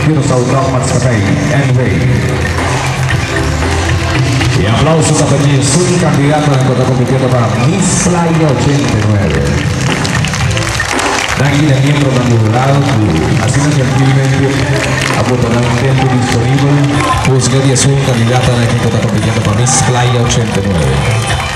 Curaçao Dagmaatschappij NV. E aplauso ta pa 11 kandidatonan ku ta kompitiendo pa Miss Playa 89. Danki na miembronan di hurado ku asina gentilmente a bota nan tempu disponibel. Husga 11 kandidatonan aki ku ta kompitiendo pa Miss Playa 89.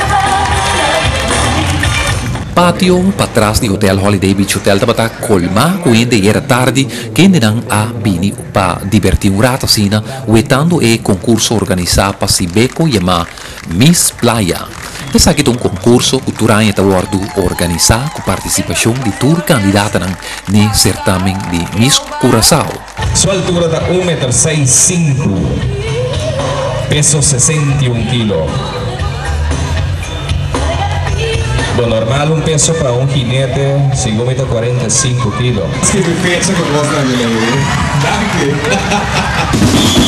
Patio patras di Hotel Holiday Beach Hotel tabata colma cu hende ayera tardi kendenan a bini pa diberti un rato asina wetando e concurso organisa pa Sibeco yama Miss Playa. Esaki ta un concurso cu tur aña ta wordo organisa cu participacion di tur candidatanan n'e certamen di Miss Curaçao. Su altura ta un meter seis sinku, peso 61 kilo. Bo normal un peso pa un jinete segun mi ta 45 kilo. Skirbi fecha ku nos na mi lei. Danki.